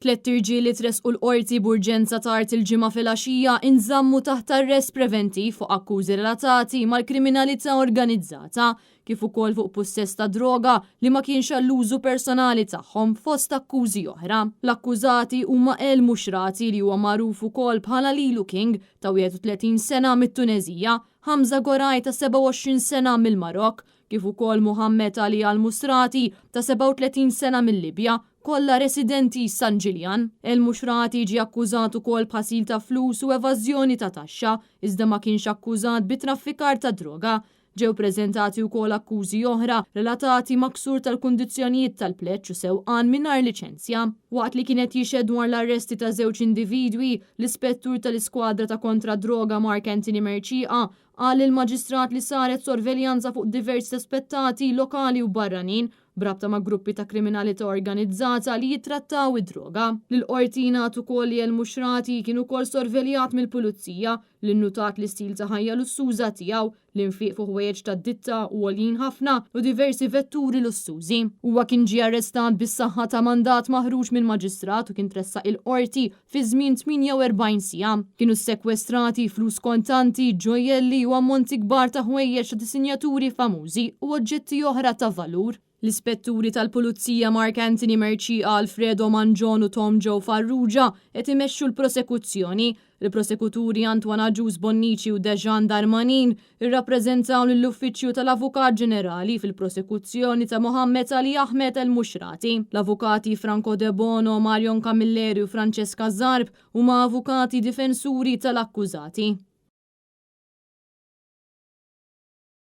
Tlett irġiel li tressqu l-Qorti b'urġenza tard il-Ġimgħa filgħaxija inżammu taħt arrest preventiv fuq akkużi relatati mal-kriminalità organizzata, kif ukoll fuq pussess ta' droga li ma kienx għall-użu personali tagħhom fost akkużi oħra. L-akkużati huma El Mushrati li huwa magħruf ukoll bħala Lilu King ta' 31 sena mit-Tuneżija, Hamza Goraj ta' 27 sena mill-Marokk, kif ukoll Mohammed Ali Al-Musrati ta' 37 sena mil-Libja, kollha residenti San Ġiljan. El-Musrati ġie akkużat ukoll b'ħasil ta' flus u evażjoni ta' taxxa, iżda ma kienx akkużat bi traffikar ta' droga. Ġew preżentati wkoll akkużi oħra relatati ma' ksur tal-kundizzjonijiet tal-pleġġ u sewqan mingħajr liċenzja. Waqt li kien qed jixhed dwar l-arresti ta' żewġ individwi, l-Ispettur tal-Iskwadra ta' Kontra d-Droga Mark Anthony Mercieca Qal lill-Maġistrat li saret sorveljanza fuq diversi sospettati lokali u barranin b'rabta ma' gruppi ta' kriminalità organizzata li jittrattaw id-droga. Lill-Qorti ngħad ukoll li Elmushraty kien ukoll sorveljat mill-Pulizija li nnutat l-istil ta' ħajja lussuża tiegħu, l-infiq fuq ħwejjeġ tad-ditta u għoljin ħafna u diversi vetturi lussużi. Huwa kien ġie arrestat bis-saħħa ta' mandat maħruġ minn Maġistrat u kien tressaq il-Qorti Fi żmien 48 siegħa, kienu ssekwestrati flus kontanti, ġojjelli u ammonti kbar ta' ħwejjeġ ta' disinjaturi famużi u oġġetti oħra ta' valur. L-Ispetturi tal-Pulizija Mark Anthony Mercieca, Alfredo Mangion u Tom Joe Farrugia qed imexxu l-prosekuzzjoni. Il-prosekuturi Antoine Agius Bonnici u Dejan Darmanin irrappreżentaw lill-Uffiċċju tal-Avukat Ġenerali fil-prosekuzzjoni ta' Mohammed Ali Ahmed Elmushraty. L-avukati Franco Debono, Marion Camilleri u Francesca Zarb huma avukati difensuri tal-akkużati.